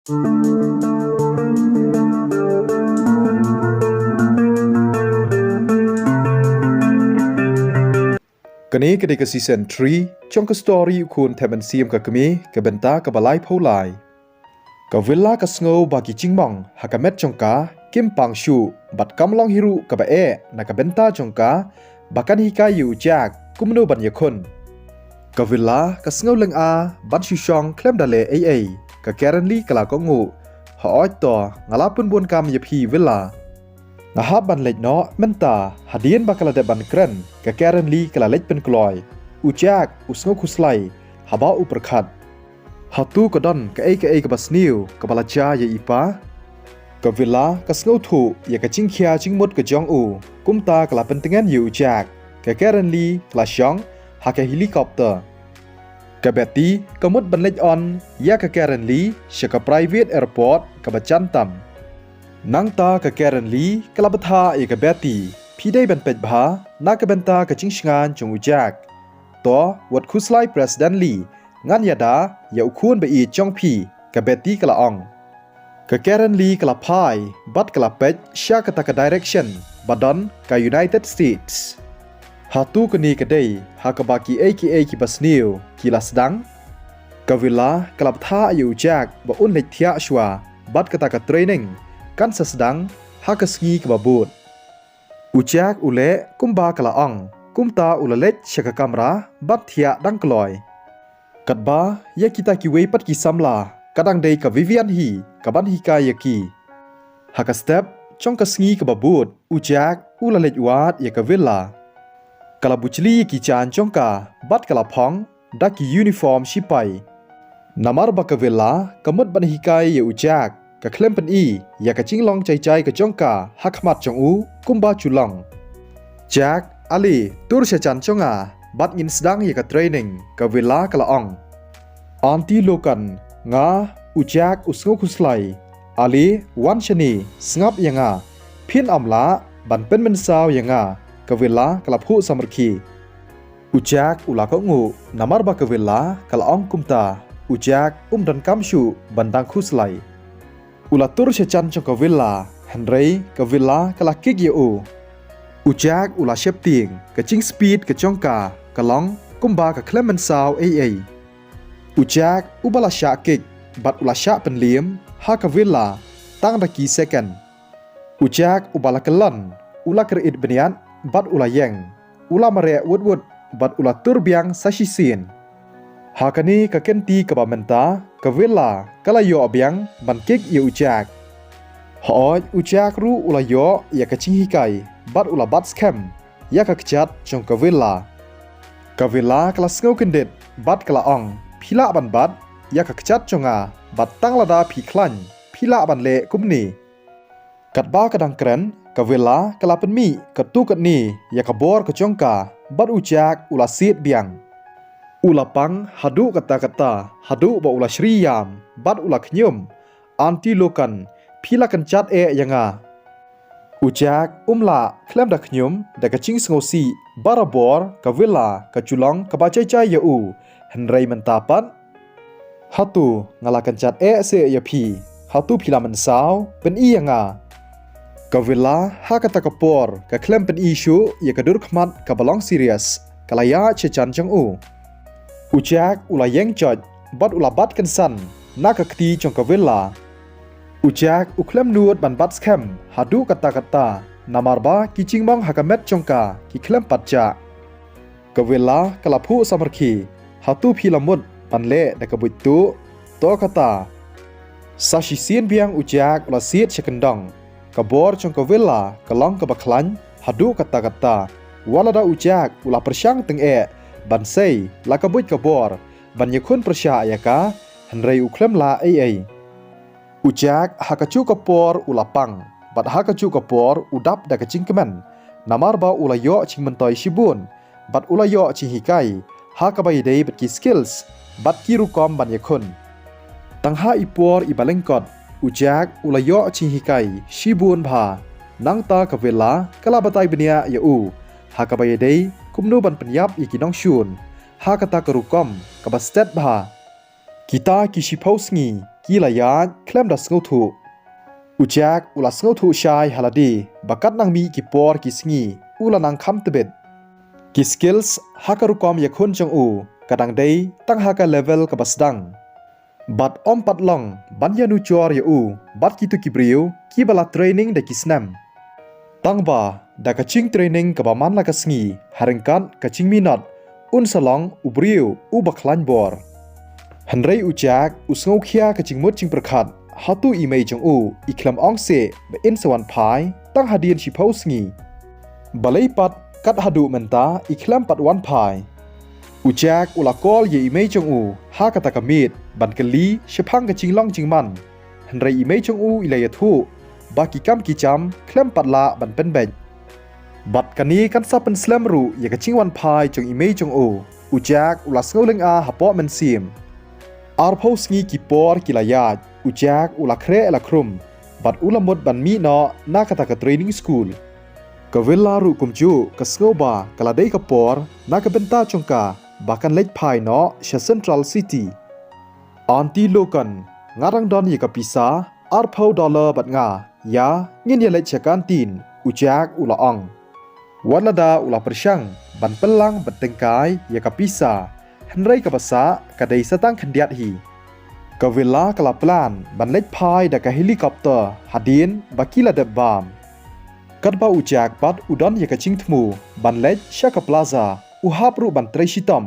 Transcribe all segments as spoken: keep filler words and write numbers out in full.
Kane ka dei ka season three jong ka story U Khun Them Mynsiem ka Kmie, ka bynta kaba laiphew lai. Ka Villa ka sngew ba ki jingmong ha ka met jong ka kim pang shuh, bad kam long hi ruh kaba eh na ka bynta jong ka ba kan hikai ïa u Jack kumno ban ïakhun. Ka Villa ka sngew lynga ban shu shong khlem da leh ei ei. Ka Karen Lee ka la kohnguh, hooid to, nga la pynbun kam ïa phi Villa. Nga hap ban leit noh mynta. Hadien ba ka la dep ban kren, ka Karen Lee ka la leit pynkloi. U Jack u sngew khuslai haba u pyrkhat. Hato ka don kaei kaei kaba sniew kaba la jia ïa i pa? Ka Villa ka sngewthuh ïa ka jingkhia jingmut ka jong u, kumta ka la pyntngen ïa u Jack. Ka Karen Lee ka la shong ha ka helicopter. Ka Betty ka mut ban leit on ïa ka Karen Lee sha ka private airport kaba jan tam. Nangta ka Karen Lee ka la bthah ïa ka Betty, phi dei ban peit bha na ka bynta ka jingshngaiñ jong u Jack. To wat khuslai President Lee, ngan ïada ïa u khun ba ïeit jong phi, ka Betty ka la ong. Ka Karen Lee ka la phai bad ka la peit sha kata ka direction ba don ka United States. Hato kane ka dei ha kaba kiei kiei kiba sniew ki la sdang? Ka Villa ka la bthah ïa u Jack ba un leit thiah shuwa bad kata ka training kan sa sdang ha ka sngi kaba bud. U Jack u leh kumba ka la ong, kumta u la leit sha ka kamra ban thiah dang kloi. Katba ïa kita kiwei pat ki samla ka dang dei ka Vivian hi kaban hikai ïa ki. Ha ka step jong ka sngi kaba bud, u Jack u la leit wad ïa ka Villa. Ka la bujli ïa ki jaiñ jong ka bad ka la phong da ki uniform shipai. Namar ba ka Villa ka mut ban hikai ïa u Jack, ka khlem pyni ïa ka jinglong jai jai ka jong ka ha khmat jong u kumba ju long. Jack, ale, tur sha jan jong nga bad ngin sdang ïa ka training, ka Villa ka la ong. Aunty Logan, nga, u Jack u sngew khuslai. Ale, wan shane, sngap ïa nga. Phin ym lah ban pynmynsaw ïa nga, ka Villa ka la phuh samrkhie. U Jack u la kohnguh namar ba ka Villa ka la ong kumta. U Jack um donkam shuh ban dang khuslai. U la tur sha jan jong ka Villa, hynrei ka Villa ka la kick ïa u. U Jack u la sheptieng, ka jingspeed ka jong ka ka long kumba ka khlem mynsaw ei ei. U Jack uba la shah kick bad u la shah pynliem ha ka Villa tang da ki second. U Jack uba la kyllon u la kyriat bniat bad u la ïeng. U la mareh wut wut bad u la tur biang sa shisien. Ha kane ka kynti kaba mynta, ka Villa ka la ïoh biang ban kick ïa u Jack. Hooid, u Jack ruh u la ïoh ïa ka jinghikai bad u la bat skhem ïa ka kjat jong ka Villa. Ka Villa ka la sngew kyndit bad ka la ong, phi lah ban bat ïa ka kjat jong nga, bad tang lada phi khlaiñ phi lah ban leh kumne. Katba ka dang kren, ka Villa ka la pynmih katto katne ïa ka bor ka jong ka bad u Jack u la siat biang. U la pang haduh katta katta haduh ba u la shri ïam bad u la khñium. Aunty Logan, phi la kynjat eh ïa nga. U Jack um lah khlem da khñium da ka jingsngewsih barabor ka Villa ka ju long kaba jai jai ïa u. Hynrei mynta pat, hato nga la kynjat eh seh ïa phi? Hato phi la mynsaw? Pyni ïa nga. Ka Villa ha kata ka por ka khlem pyni shuh ïa ka dur khmat kaba long serious, ka la ïaid sha jan jong u. U Jack u la ïeng joit bad u la bat kynsan na ka kti jong ka Villa. U Jack u khlem nud ban bat skhem haduh katta katta namar ba ki jingmong ha ka met jong ka ki khlem pat jah. Ka Villa ka la phuh samrkhie, hato phi la mut ban leh da ka buit tuh? To kata. Sa shisien biang u Jack u la siat sha kyndong. Ka bor jong ka Villa ka long kaba khlaiñ haduh katta katta. Wat lada u Jack u la pyrshang tyngeh ban sei la ka buit ka bor ban ïakhun pyrshah ïa ka, hynrei u khlem lah ei ei. U Jack ha kajuh ka por u la pang bad ha kajuh ka por u dap da ka jingkmen, namar ba u la ïoh jingmyntoi shibun bad u la ïoh jinghikai ha kaba ïadei bad ki skills bad ki rukom ban ïakhun. Tang ha i por iba lyngkot, u Jack u la ïoh jinghikai shibun bha. Nangta ka Villa ka la batai bniah ïa u ha kaba ïadei kumno ban pynïap ïa ki nongshun ha kata ka rukom kaba stet bha. Kita ki shiphew sngi ki la ïaid khlem da sngewthuh. U Jack u la sngewthuh shai ha lade ba katba nang mih ki por ki sngi u la nang kham tbit. Ki skills ha ka rukom ïakhun jong u ka dang dei tang ha ka level kaba sdang. Bad ym pat long ban ïanujor ïa u bad kito ki briew kiba la training da ki snem. Tangba da ka jingtraining kaba man la ka sngi, ha ryngkat ka jingminot, un sa long u briew uba khlaiñ bor. Hynrei u Jack u sngewkhia ka jingmut jingpyrkhat, hato i mei jong u i khlem ong seh ba in sa wan phai tang hadien shiphew sngi? Balei pat kat haduh mynta i khlem pat wan phai? U Jack u la call ïa i mei jong u ha kata ka miet ban kylli shaphang ka jinglong jingman. Hynrei i mei jong u i la ïathuh ba ki kam ki jam khlem pat lah ban pynbeit. Bad kane kan sa pynslem ruh ïa ka jingwan phai jong i mei jong u. U Jack u la sngew lynga hapoh mynsiem. Arphew sngi ki por ki la ïaid, u Jack u la khreh la khrum bad u la mut ban mih noh na kata ka training school. Ka Villa ruh kumjuh ka sngew ba ka la dei ka por na ka bynta jong ka ba kan leit phai noh sha Central City. Aunty Logan, nga dang don ïa ka pisa arphew dollar bad nga, ïa ngin ïa leit sha kantin, u Jack u la ong. Wat lada u la pyrshang ban pynlang bad tyngkai ïa ka pisa, hynrei kaba sah ka dei sa tang khyndiat hi. Ka Villa ka la plan ban leit phai da ka helicopter hadien ba ki la dep bam. Katba u Jack pat u don ïa ka jingthmu ban leit sha ka plaza, u hap ruh ban trei shitom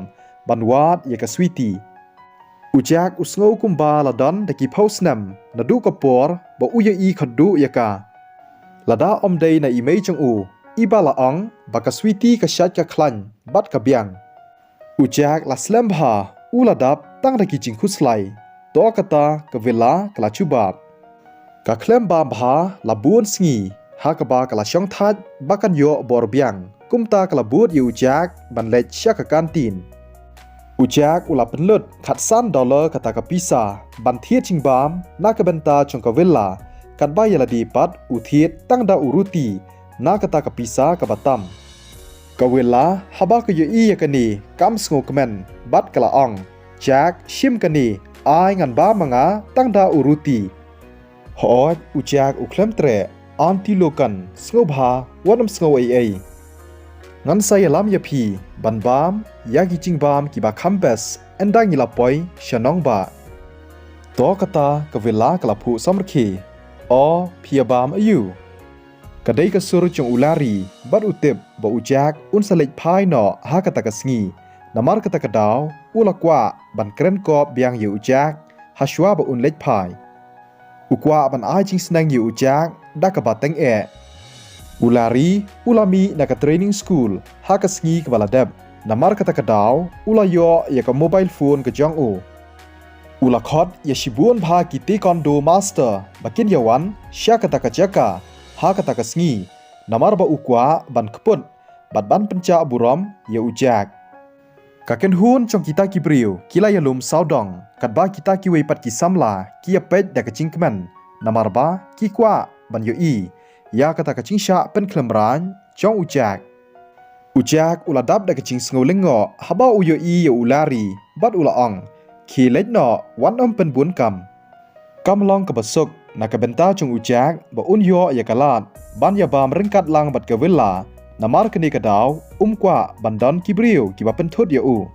ban wad ïa ka Sweety. U Jack u sngew kumba la don da ki phew snem naduh ka por ba u ïohi khadduh ïa ka. Lada ym dei na i mei jong u iba la ong ba ka Sweety ka shait ka khlaiñ bad ka biang. U Jack la slem bha, u la dap tang da ki jingkhuslai. To kata ka Villa ka la jubab. Ka khlem bam bha la bun sngi, ha kaba ka la shongthait ba kan ïoh bor biang. Kumta ka la bud ïa u Jack ban leit sha ka kantin. U Jack u la pynlut khatsan dollar kata ka pisa ban thied jingbam na ka bynta jong ka Villa, katba ïa lade pat u thied tang da u ruti na kata ka pisa kaba tam. Ka Villa haba ka ïohi ïa kane kam sngewkmen bad ka la ong, Jack, shim kane, ai ngan bam ma nga tang da u ruti. Hooid, u Jack u khlem treh, Aunty Logan, sngewbha, wat nym sngew ei ei. Ngan sa ïalam ïa phi ban bam ïa ki jingbam kiba kham best ynda ngi la poi sha nongbah. To kata ka Villa ka la phuh samrkhie. O, phi ïa bam aïu? Ka dei ka sur jong u Larry bad u tip ba u Jack un sa leit phai noh ha kata ka sngi. Namar kata ka daw u la kwah ban kren kop biang ïa u Jack ha shuwa ba un leit phai. U kwah ban ai jingsneng ïa u Jack da kaba teng eh. U Larry u la mih na ka training school ha ka sngi kaba la dep. Namar kata ka daw u la ïoh ïa ka mobile phone ka jong u. U la khot ïa shibun bha ki taekwondo master ba kin ïa wan sha kata ka jaka ha kata ka sngi, namar ba u kwah ban kput bad ban pynjah burom ïa u Jack. Ka kynhun jong kita ki briew ki la ïalum sawdong, katba kita kiwei pat ki samla ki ïa peit da ka jingkmen, namar ba ki kwah ban ïohi ïa kata ka jingshah pynkhlem rang jong u Jack. U Jack u la dap da ka jingsngew lyngngoh haba u ïohi ïa u Larry bad u la ong, khie leit noh, wat nym pynbun kam. Kam long kaba suk na ka bynta jong u Jack ba un ïoh ïa ka lad ban ïa bam ryngkat lang bad ka Villa, namar kane ka daw um kwah ban don ki briew kiba pynthut ïa u.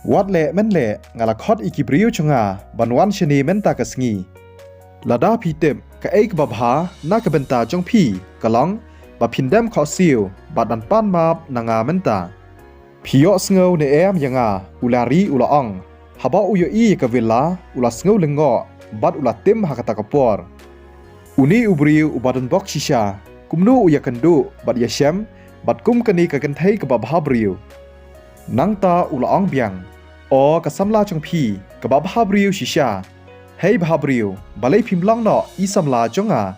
Wat leh men leh, nga la khot ïa ki briew jong nga ban wan shane mynta ka sngi. Lada phi tip kaei kaba bha na ka bynta jong phi, ka long ba phin dem khohsiew bad ban pan map na nga mynta. Phi ïohsngew ne em ïa nga? U Larry u la ong. Haba u ïohi ïa ka Villa u la sngew lyngngoh bad u la tim ha kata ka por. Une u briew uba don bok shisha, kumno u ïakynduh bad ïashem bad kum kane ka kynthei kaba bhabriew? Nangta u la ong biang, o ka samla jong phi, kaba bhabriew shisha. Hei bhabriew, balei phim long noh i samla jong nga?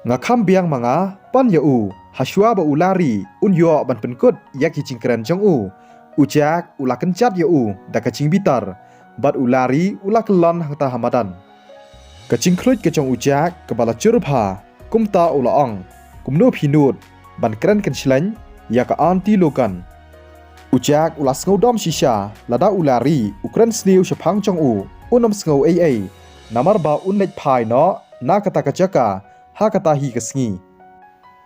Nga kham biang ma nga, pan ïa u, ha shuwa ba u Larry un ïoh ban pynkut ïa ki jingkren jong u. U Jack u la kynjat ïa u da ka jingbitar bad u Larry u la kyllon hangta ha madan. Ka jingkhluit ka jong u Jack kaba la jur bha, kumta u la ong, kumno phi nud ban kren kynshleng ïa ka Aunty Logan? U Jack u la sngew dom shisha lada u Larry u kren sniew shaphang jong u, un ym sngew ei ei. namar ba un leit phai noh na kata ka jaka ha kata hi ka sngi.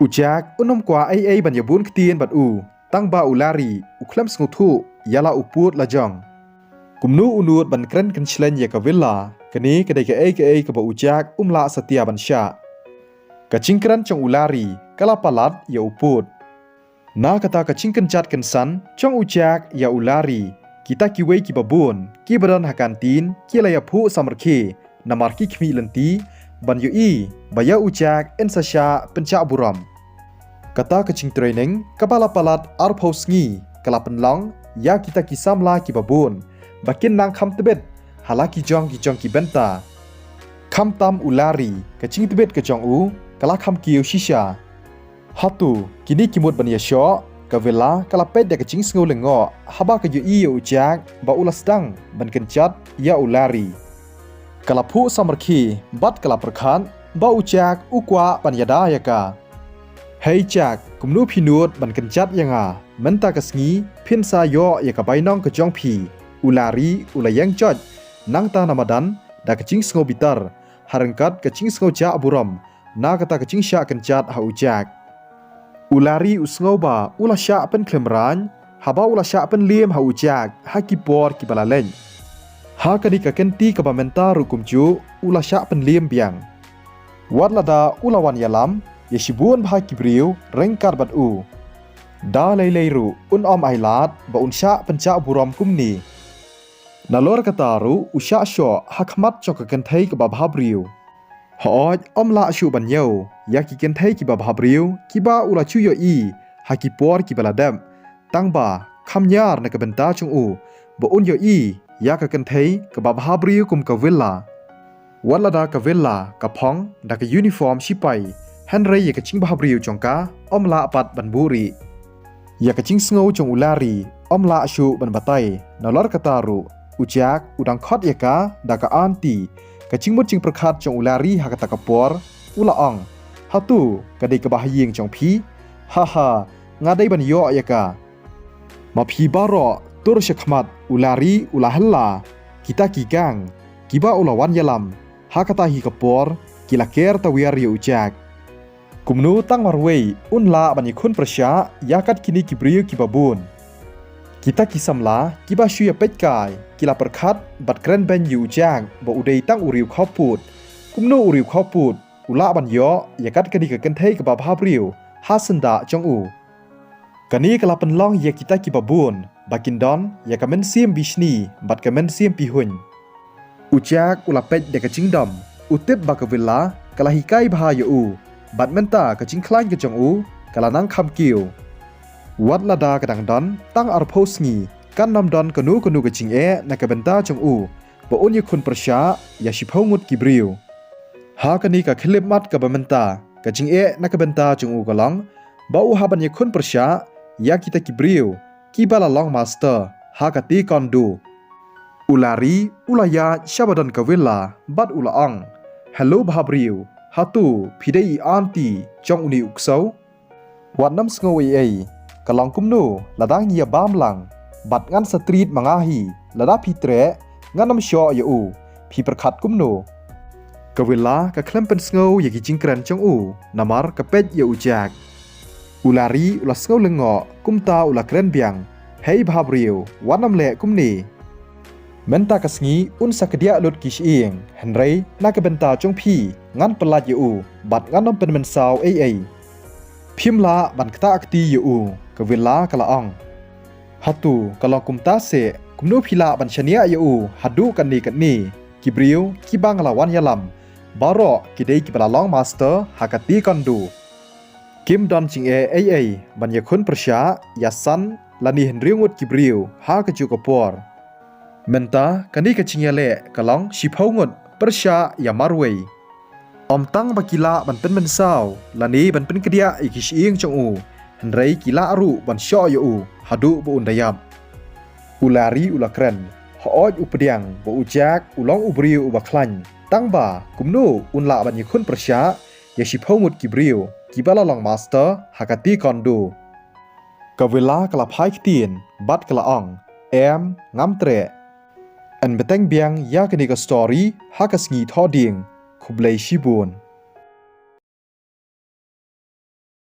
U Jack un ym kwah ei ei ban ïabun ktien bad u, tang ba u Larry u khlem sngewthuh ïa la u pud la jong. Kumno u nud ban kren kynshlei ïa ka Villa, kane ka dei kaei kaei kaba u Jack um lah satia ban shah. Ka jingkren jong u Larry ka la palat ïa u pud. Na kata ka jingkynjat kynsan jong u Jack ïa u Larry, kita kiwei kiba bun kiba don ha kantin ki la ïaphuh samrkhie namar ki khmih lynti ban ïohi ba ïa u Jack yn sa shah pynjah burom. Kata ka jingtraining kaba la palat arphew sngi ka la pynlong ïa kita ki samla kiba bun ba kin nang kham tbit ha la ki jong ki jong ki bynta. Khamtam u Larry, ka jingtbit ka jong u ka la kham kiew shisha. Hato kine ki mut ban ïashoh, ka Villa ka la peit da ka jingsngew lyngngoh haba ka ïohi ïa u Jack ba u la sdang ban kynjat ïa u Larry. Ka la phuh samrkhie bad ka la pyrkhat ba u Jack u kwah ban ïada ïa ka. Hei Jack, kumno phi nud ban kynjat ïa nga? Mynta ka sngi phin sa ïoh ïa ka bainong ka jong phi. U Larry u la ïeng joit, nangta na madan da ka jingsngew bitar ha ryngkat ka jingsngew jah burom na kata ka jingshah kynjat ha u Jack. U Larry u sngew ba u la shah pynkhlem rang haba u la shah pynliem ha u Jack ha ki por kiba la leit. Ha kane ka kynti kaba mynta ruh kumjuh u la shah pynliem biang. Wat lada u la wan ïalam ïa shibun bha ki briew ryngkat bad u, da lei lei ruh un ym ailad ba un shah pynjah burom kumne. Nalor kata ruh u shah shoh ha khmat jong ka kynthei kaba bhabriew. Hooid, ym lah shuh ban ñiew ïa ki kynthei kiba bhabriew kiba u la ju ïohi ha ki por kiba la dep. Tang ba kham ñiar na ka bynta jong u ba un ïohi ïa ka kynthei kaba bhabriew kum ka Villa. Wat lada ka Villa ka phong da ka uniform sipai, hynrei ïa ka jingbhabriew jong ka ym lah pat ban buhrieh. Ïa ka jingsngew jong u Larry ym lah shuh ban batai. Nalor kata ruh u Jack u dang khot ïa ka da ka aunty. Ka jingmut jingpyrkhat jong u Larry ha kata ka por, u la ong, hato ka dei kaba ha ïing jong phi? Ha ha, nga dei ban ïoh ïa ka. Ma phi baroh, tur sha khmat. U Larry u la hella. Kita ki gang kiba u la wan ïalam ha kata hi ka por ki la ker tawiar ïa u Jack. Kumno tang marwei un lah ban ïakhun pyrshah ïa kat kine ki briew kiba bun? Kita ki samla kiba shu ïa peit kai ki la pyrkhat bad kren beiñ ïa u Jack ba u dei tang u riew khawpud. Kumno u riew khawpud u lah ban ïoh ïa kat kane ka kynthei kaba bhabriew ha syndah jong u? Kane ka la pynlong ïa kita kiba bun ba kin don ïa ka mynsiem bishni bad ka mynsiem pihuiñ. U Jack u la peit da ka jingdom, u tip ba ka Villa ka la hikai bha ïa u bad mynta ka jingkhlaiñ ka jong u ka la nang kham kiew. Wat lada ka dang don tang arphew sngi, kan ym don kano kano ka jingeh na ka bynta jong u ba un ïakhun pyrshah ïa shiphew ngut ki briew. Ha kane ka khyllipmat kaba mynta, ka jingeh na ka bynta jong u ka long ba u hap ban ïakhun pyrshah ïa kita ki briew kiba la long master ha ka taekwondo. U Larry u la ïaid sha ba don ka Villa bad u la ong, hello bhabriew, hato phi dei i aunty jong une u ksew? Wat nym sngew ei ei. Ka long kumno lada ngi ïa bam lang bad ngan sa treat ma nga hi? Lada phi treh, ngan nym shoh ïa u. Phi pyrkhat kumno? Ka Villa ka khlem pynsngew ïa ki jingkren jong u namar ka peit ïa u Jack. U Larry u la sngew lyngngoh, kumta u la kren biang, hei bhabriew, wat nym leh kumne. Mynta ka sngi un sa kdiah lut ki shyieng, hynrei na ka bynta jong phi ngan pyllait ïa u bad ngan nym pynmynsaw ei ei. Phim lah ban ktah kti ïa u, ka Villa ka la ong. Hato ka long kumta seh, kumno phi lah ban shaniah ïa u haduh katne katne? Ki briew kiba nga la wan ïalam baroh ki dei kiba la long master ha ka taekwondo. Kim don jingeh ei ei ban ïakhun pyrshah ïa san lane hynriew ngut ki briew ha kajuh ka por. Mynta kane ka jingïaleh ka long shiphew ngut pyrshah ïa marwei. Ym tang ba ki lah ban pynmynsaw lane ban pynkdiah ïa ki shyieng jong u, hynrei ki lah ruh ban shoh ïa u haduh ba un da ïap. U Larry u la kren, hooid u pdiang ba u Jack u long u briew uba khlaiñ, tang ba kumno un lah ban ïakhun pyrshah ïa shiphew ngut ki briew kiba la long master ha ka taekwondo. Ka Villa ka la phai ktien bad ka la ong, em, ngam treh. Yn bteng biang ïa kane ka story ha ka sngi Thohdieng. Khublei shibun.